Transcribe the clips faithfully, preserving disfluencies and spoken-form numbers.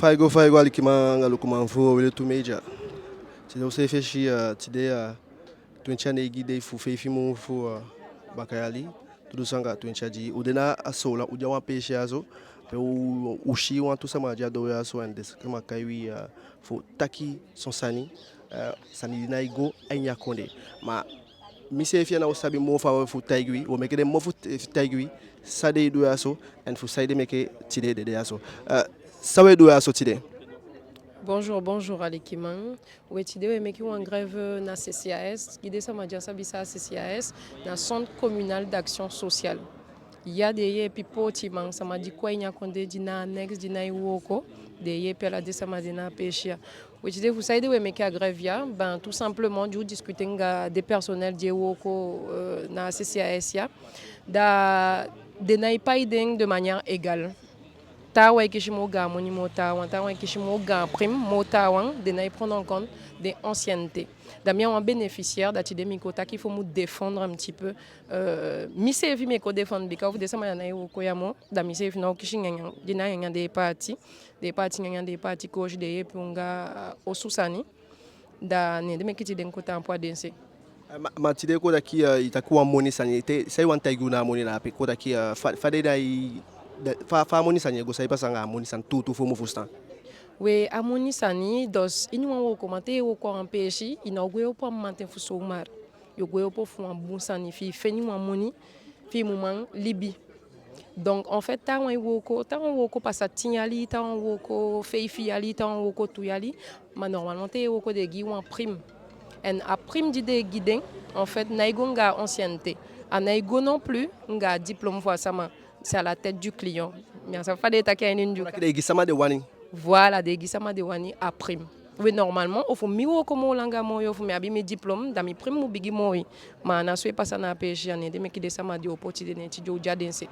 Fa i go, fa i go, alikiman anga lukuman fu Wi Lutu Media. Tide u seefi e si, eh, tide, eh, twenti a neigi dei fu feifi mun fu, eh, baka yali tu dunsu anga twenti a dii. U de na a Soolan, u de a wan peesi ya so pe u, u si wantu sama di a doo ya so, en den sama kai wi, eh, fu taki son sani, eh, sani di nái go a ini a kondee. Ma mi seefi ya ná o sabi moo fa fu taigi wi, wo meke den mofu, eh, taigi wi san den e du ya so, en fu saide meke tide den de ya so. Eh, san we du ya so tide? Bonjour, bonjour alikiman. We, tide we meke wan grève na C C A S, gi den sama di á sabi san a C C A S, na Centre Communal d'Action Sociale. Ya den e yeepi pootiman, sama di kon a ini a kondee di ná a neks, di nái wooko, den e yeepi ala den sama de na a peesi ya. We, tide fu saide we meke a grève ya, ben, tout simplement, di u discuter anga den personnel di e wooko, euh, na a C C A S ya, da den nái pai den de manière égale. Taawan e kisi moo gaan moni moo taawan, taawan e kisi moo gaan prime moo taawan, den nái prendre en compte den ancienneté. Da mi a wan bénéficiaire, da tide mi kon taki fu mu défendre un petit peu, euh, mi seefi mi e kon défendre, bika fu den sama ya nái wooko ya moo, da mi seefi ná o kisi nyanyan, di na nyanyan den e paati, den e paati nyanyan, den e paati koosi, den e yeepi u anga osu sani. Da neen ede meke tide mi kon taampu a den se. Eh, ma, ma tide kon taki, eh, i taki wan moni sani, te, san i wani taigi u na a moni na ape, kon taki, eh, fa, fa den nái, da, fa, fa a moni sani e go, san e pasa anga a moni sani tuutuu fu u mu fusutan? We, a moni sani, dus, i na wan wookoman, te i e wooko a wan peesi, i ná o gwe opo a mamanten fu zomaar. Yo gwe opo fu wan bun sani fi i feni wan moni fi i mu man libi. Donc, en fait, taawan e wooko, taawan wooko pasa tin yali, taawan wooko feifi yali, taawan wooko tu yali. Ma normalement, te i e wooko den e gi i wan prime. En a prime di den e gi den, en fait, nái go anga ancienneté. A nái go non plus anga diplôme fu a sama. C'est à la tête du client. Mi á sabi fa den e taki a ini Ndyuka. Taki den e gi sama den wani. Voilà, den e gi sama den wani a prime. We, normalement, efu mi wooko moo langa moo yuu, efu mi abi mi diplôme, da mi prime mu bigi moo. Ma a ná so e pasa na a peesi ya, neen ede meke den sama di opo tide, neen tide u de a den se.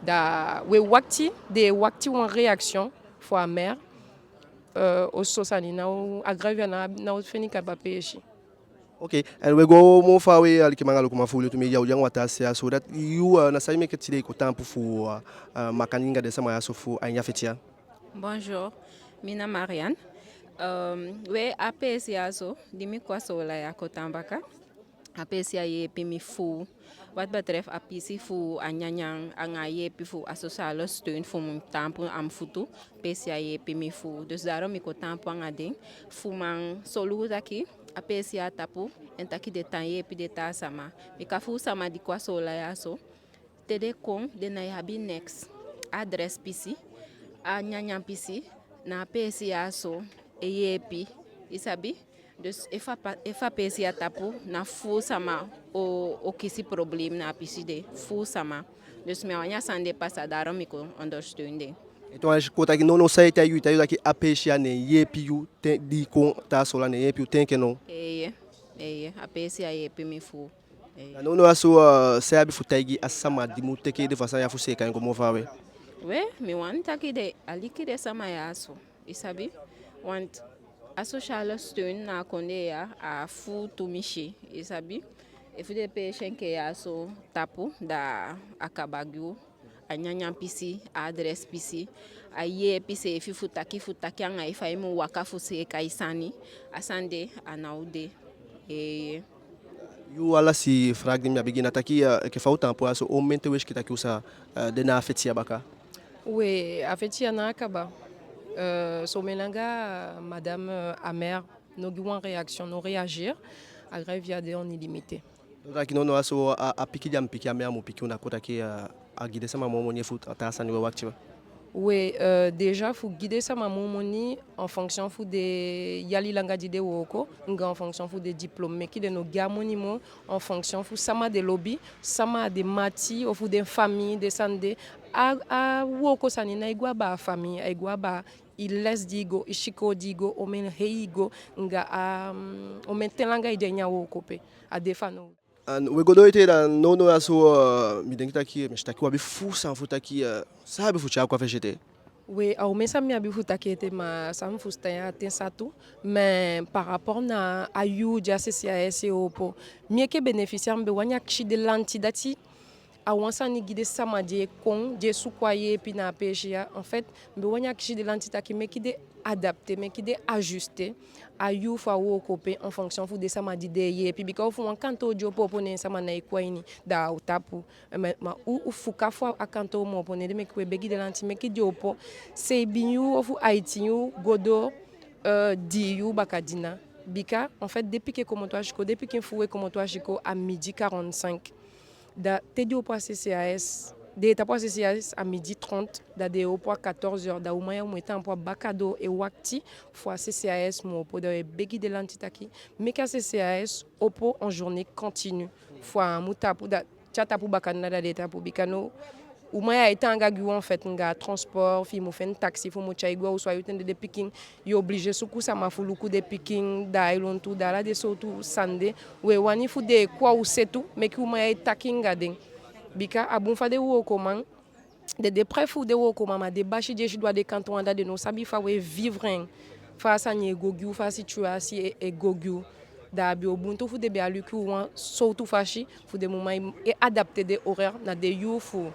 Da we wakiti, den e wakiti wan réaction fu a maire, euh, oso sani ná o, a grève ya ná, ná o feni kaba peesi. Ok, en we go moo faawe, alikiman anga lukuman fu Wi Lutu Media, u de anga wan taa se ya so, da yu, eh, na san meke tide i kon taampu fu, eh, eh, makandii anga den sama ya so fu a ini a feti ya? Bonjour, mi na Marianne. Euh, we, a peesi ya so, di mi kon a Soolan ya kon tan baka, a peesi ya yeepi mi fuu. Wat betreft a pisi fu a nyanyan anga a yeepi fu a sociale steun fu mi taampu a mi futu, peesi ya yeepi mi fuu. Dus daarom mi kon taampu anga den fu man solugu taki a peesi ya a tapu, en taki den tan yeepi den taa sama. Bika fuu sama di kon a Soolan ya so, te den kon, den nái abi neks. A adres pisi, a nyanyan pisi, na a peesi ya so e yeepi, i sabi. Dus efu a pa-, efu a peesi ya tapu, na fuu sama o, o kisi problème na a pisi de, fuu sama. Dus mi á wani a sani de pasa, daarom mi kon ondersteun den. Ete wan, kon taki nownow san e taigi yu, taigi yu taki a peesi ya neen yeepi yu te di i kon taa Soolan, neen yeepi yu te enke now? Eeye, eeye, a peesi ya yeepi mi fuu. Eeye. Da nownow ya so, eh, san i abi fu taigi a sama di mu teke ede fu a sani ya fu seeka en go moo faawe? We, mi wani taki den aliki den sama ya so. I sabi, want a sociale steun na a kondee ya a fuu tumisi, i sabi. Efu den peesi enke ya so tapu, da a kaba gi u. A nyanyan pisi, a adres pisi, a yeepi seefi fu taki, fu taki anga i fa i mu waka fu seeka i sani, a sani de a ná o de. Eeye. Yu, a lasi vraag di mi abi gi i na taki, eh, enke fa u taampu ya so, omen ten wi e sikiifi taki u sa, eh, de na a feti ya baka? We, a feti ya ná a kaba. Eh, somen langa madame, eh, a maire no gi wan réaction, no réagir. A grève ya de en illimité. Kon taki nownow ya so a, a piki di a mu piki, a maire mu piki u, na kon taki, eh, a gi den sama moo moni efu a taa sani we wakiti? We, eh, déjà fu gi den sama moo moni en fonction fu den yali langa di den wooko, anga en fonction fu den diplôme. Meke den no gi a moni moo en fonction fu sama den lobi, sama den mati, ofu den famii, den sani de. A, a wooko sani nái go abaa famii, ai go abaa i lesi di i go, i sikoo di i go, omen hei i go, anga a, mm, omen ten langa i de a ini a wooko pe. A de fanowdu. En we go doo ete, da nownow ya so, eh, mi denki taki, mi si taki u abi fuu sani fu taki, eh, san i abi fu tyai kon a fesi ete? We, a omen san mi abi fu taki ete, ma san mi fusutan ya, a ten sa tu. Mais par rapport na a yuu di a C C A S e opo, mi enke bénéficiaire mi be wani akisi den lanti dati, a wan sani gi den sama di e kon, di e suku a yeepi na a peesi ya. En fait, mi be wani akisi den lanti taki meke den adapter, meke den ajuster a yuu fu a wooko pe en fonction fu den sama di den e yeepi. Bika efu wan kantoo di opo opo, ne sama ná e kon a ini, da a o tapu. Ma, ma u, u fuka fu a kantoo mu opo, ne den meke we begi den lanti meke den opo seibin yuu ofu aitin yuu go doo, euh, dii yuu bakadina. Bika, en fait, den pikin e komoto a sikoo, den pikin fu u e komoto a sikoo à midi quarante-cinq. Da te den opo a C C A S, den e tapu a C C A S à midi trente, da den e opo à quatorze heures, da u uman ya mu e tan a baka doo e wakiti fu a C C A S mu opo. Da we begi den lanti taki meke a C C A S opo en journée continue, fu a á mu tapu, da te a tapu bakadina da den e tapu. Bika now, uman ya e taanga gi u, en fait, anga transport, fi i mu feni taxi fu mu tyai go a osu, a yuu ten de den pikin, i obligé suku sama fu luku den pikin, da ai lontu, da ala den sowtu sani de. We wani fu den e kon a u se tu, meke uman ya e taki anga den. Bika a bun fa den wookoman, den de près fu den wookoman, ma den basi di e sidon a den kantoo anda, den ná sabi fa we vivre en, fa a sani e go gi u, fa a situasi e, e go gi u. Da a be o bun tu fu den be aliki u wan sowtu fasi, fu den mu man e adapter den horaire na den yuu fu u.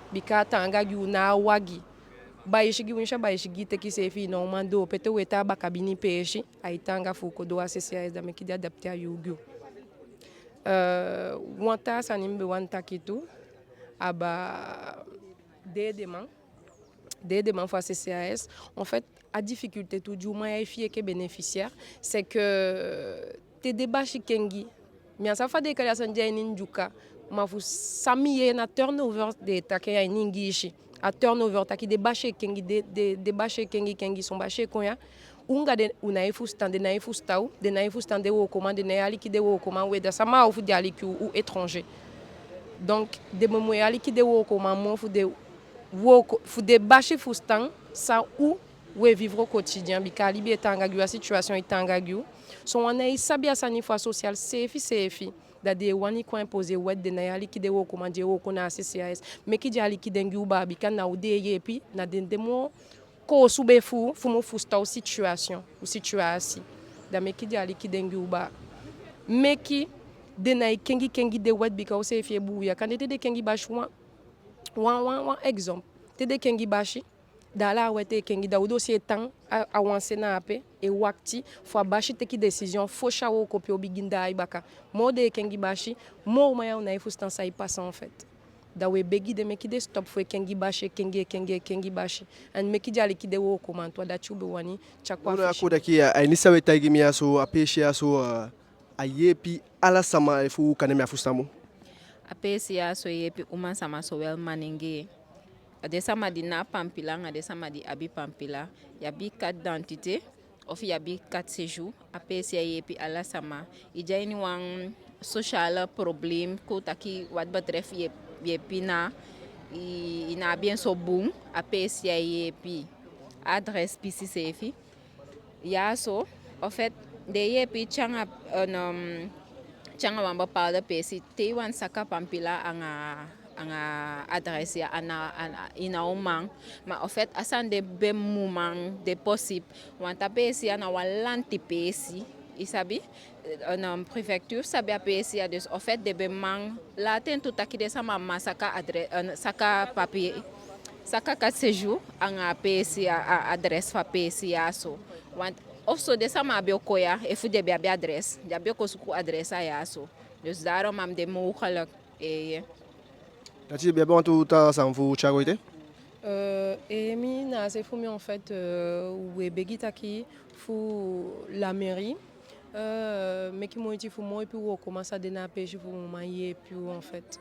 Bika a taanga gi u na a wagi. Baisigi, winsi a baisigi teki seefi, i ná o man doo pe te we tan a bakabini peesi, ai taanga fu u kon doo a C C A S, da meke den adapter a yuu gi u. Euh, wan taa sani mi be wani taki tu, a baa, den edeman, den edeman fu a C C A S, en fait, a difficulté tu di uman ya e fii enke bénéficiaire, c'est que te den basi kengi, mi á sabi fa den e kali a sani de a ini Ndyuka, ma fu san mi yee na turnover den e taki en a ini Ingiisi. A turnover, taki den basi e kengi, den, den, den basi e kengi kengi, son basi e kon ya, u anga den, u ná e fusutan, den ná e fusutan u, den ná e fusutan den wookoman, den ná e aliki den wookoman. We, da sama a o fu den aliki u, u étranger. Donc den be mu e aliki den wookoman moo fu den wooko, fu den basi fusutan san u we vivre au quotidien, bika a libi e taanga gi u, a situation e taanga gi u. Son wan ná e sabi a sani fu a social seefi seefi. Da den e wani kon imposer wet, den ná e aliki den wookoman di e wooko na a C C A S. Meke den aliki den gi u baa, bika na u den e yeepi, na den de moo koosube fu, fu mu fusutan u situation, u situasi. Da meke den aliki den gi u baa. Meke den ná e kengi kengi den wet, bika u seefi e buuya. Kande te den kengi basi, wan, wan, wan, wan exemple. Te den kengi basi, da ala a wet e kengi, da u dossier e tan a, a wan se na ape, e wakiti fu a basi teki décision fosi a wooko pe o bigin daai baka. Moo den e kengi basi, moo uman ya u ná e fusutan san e pasa, en fait. Da we begi den meke den stop fu e kengi basi, e kengi, e kengi, e kengi basi. En meke den aliki den wookoman tu, a dati u be wani tya kon a fesi. Kon taki a ini san we taigi mi ya so, a peesi ya so, a, a yeepi ala sama, efu kande mi á fusutan bun? A peesi ya so e yeepi uman sama sowel manengee. A den sama di ná abi pampila anga den sama di abi pampila. I abi carte d'identité ofu i abi carte séjour, a peesi ya e yeepi ala sama. I de a ini wan sociale probleem, kon taki wat betreft i e, i e pina, i, i ná abi en so bun, a peesi ya e yeepi. A adres pisi seefi. Ya so, en fait, den e yeepi te anga, euh, non, te anga wan bepaalde peesi, te i wani saka pampila anga, anga adres ya, a ná, a ná, i ná o man. Ma en fait, a sani de be mu man de possible. Want a peesi ya na wan lanti peesi, i sabi, euh, non, préfecture sabi a peesi ya, dus en fait, den be man laten tu taki den sama man saka adre-, euh, saka papier, saka carte séjour anga a peesi ya, a adres fu a peesi ya so. Want ofuso den sama á be o kon ya, efu den be abi adres, den á be o kon suku adres a ya so. Dus daarom a mu de mogelijk. Eeye. Dati, i be abi wantu taa sani fu tyai go ete? Euh, eeye, mi na a se fu mi, en fait, euh, we begi taki fu la mairie, euh, meke moiti fu moo ipi wookoman sa de na a peesi fu mu man yeepi u, en fait.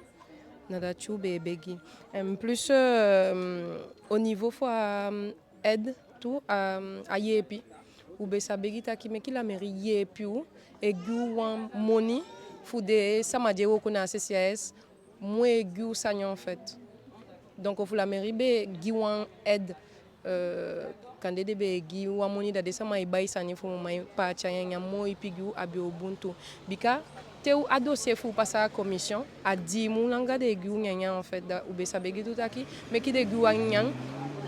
Na dati u be e begi. En plus, euh, au niveau fu a, euh, aide tu, a, a yeepi, u be sa begi taki meke la mairie yeepi u, e gi u wan moni fu den sama di e wooko na a C C A S, mu e gi u sani, en fait. Donc efu la mairie be gi wan aide, euh, kande den be gi wan moni, da den sama e bai sani fu mu man paati a nyanyan moo ipi gi u, a be o bun tu. Bika te u, a dossier fu u pasa a commission, a dii mun langa den e gi u nyanyan, en fait. Da u be sa begi tu taki meke den gi u a nyanyan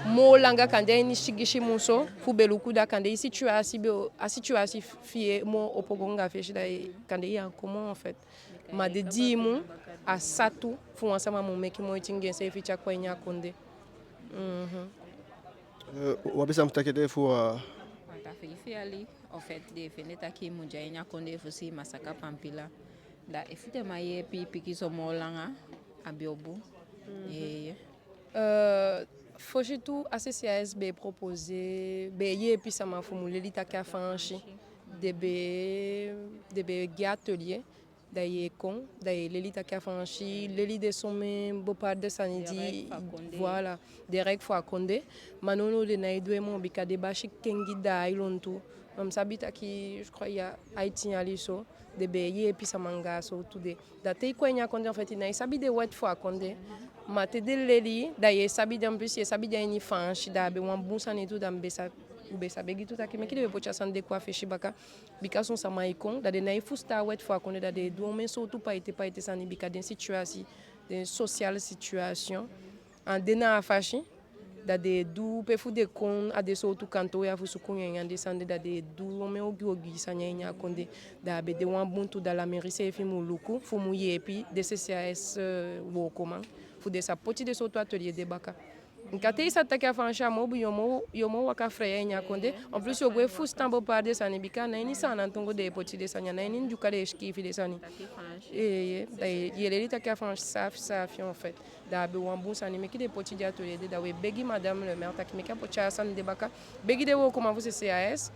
moo langa, kande a ini sigisi mun so, fu be luku, da kande i situasi be o, a situasi fi i e moo opo go anga fesi, da i, kande i á kon moo, en fait. Ma den dii mun, a sa tu fu wan sama mu meke moiti gi enseefi tyai kon a ini a kondee. Mhm. Eh, wan pisi san fu taki ete fu a... Want a feifi yali, en fait, den e fende taki i mu de a ini a kondee fu si i mu saka pampila. Da efu den man yeepi i pikinso moo langa, a be o bun. Eeye. Euh, fosi tu, a C C A S be proposer, be yeepi sama fu mu leli taki a Faansi. Den be, den be gi atelier, da i e kon, da i e leli taki a Faansi, leli den somen bepaalde sani di, Direct fu a kondee. Voilà, direct fu a kondee. Ma nownow den ná e du en moo bika den basi kengi daai lontu. Ma mi sabi taki, je crois, ya aiti yali so, den be yeepi sama anga a sowtu de. Da te i kon a ini a kondee, en fait, i ná e sabi den wet fu a kondee. Ma te den leli i, da i e sabi den, en plus i e sabi den a ini Faansi, da a be wan bun sani tu. Da mi be sa, mi be sa begi tu taki meke den be poti a sani de kon a fesi baka. Bika son sama e kon, da den ná e fusutan a wet fu a kondee, da den e du omen sowtu paite paite sani bika den situation, den social situation á de na a fasi. Da den e du pe fu den kon a den sowtu kantoo ya fu suku nyanyan, den sani de, da den e du omen ogii ogii sani a ini a kondee. Da a be de wan bun tu, da la mairie seefi mu luku fu mu yeepi den C C A S, euh, wookoman fu den sa poti den sowtu atelier de baka. Bika te i sa taki a Faansi, a moo bun, yo moo, yo moo waka fii a ini a kondee. En plus yo go e fusutan bepaalde sani, bika a ná ini Saanan tongo den e poti den sani, a ná ini Ndyuka den e sikiifi den sani. Eeye, da i e leli taki a Faansi saafi saafi, en fait. Da a be wan bun sani, meke den poti den atelier de. Da we begi madame le maire taki meke a poti a sani de baka. Begi den wookoman fu C C A S,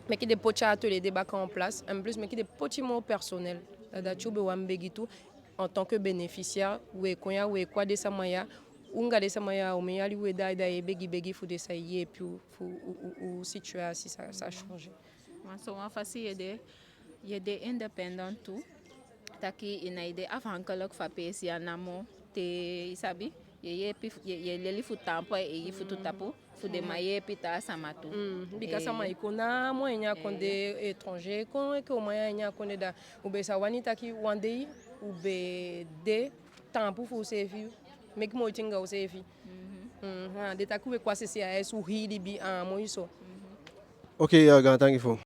meke den poti a atelier de baka en place. En plus meke den poti moo personnel. Da dati u be wani begi tu. En tant que bénéficiaire, we kon ya, we kon a den sama ya. U anga den sama ya, omen yali we de, da i e begi begi fu den sa yeepi u, fu u, u, u situation sa, sa changer. Ma so wan fasi i e de, i e de indépendant tu. Taki i ná e de afhankelijk fu a peesi ya namo. Te i sabi, i e yeepi, i e, i e leli fu taampu a i eigi futu tapu, fu den man yeepi taa sama tu. Mm, bika sama e kon namo a ini a kondee, étranger e kon enke uman ya a ini a kondee, da u be sa wani taki wan dei u be de taampu fu useefi, meke moiti anga useefi. Mhm, den taki we kon a C C A S, u hii libi, a moi so. Ok, ya, gaantangi fu.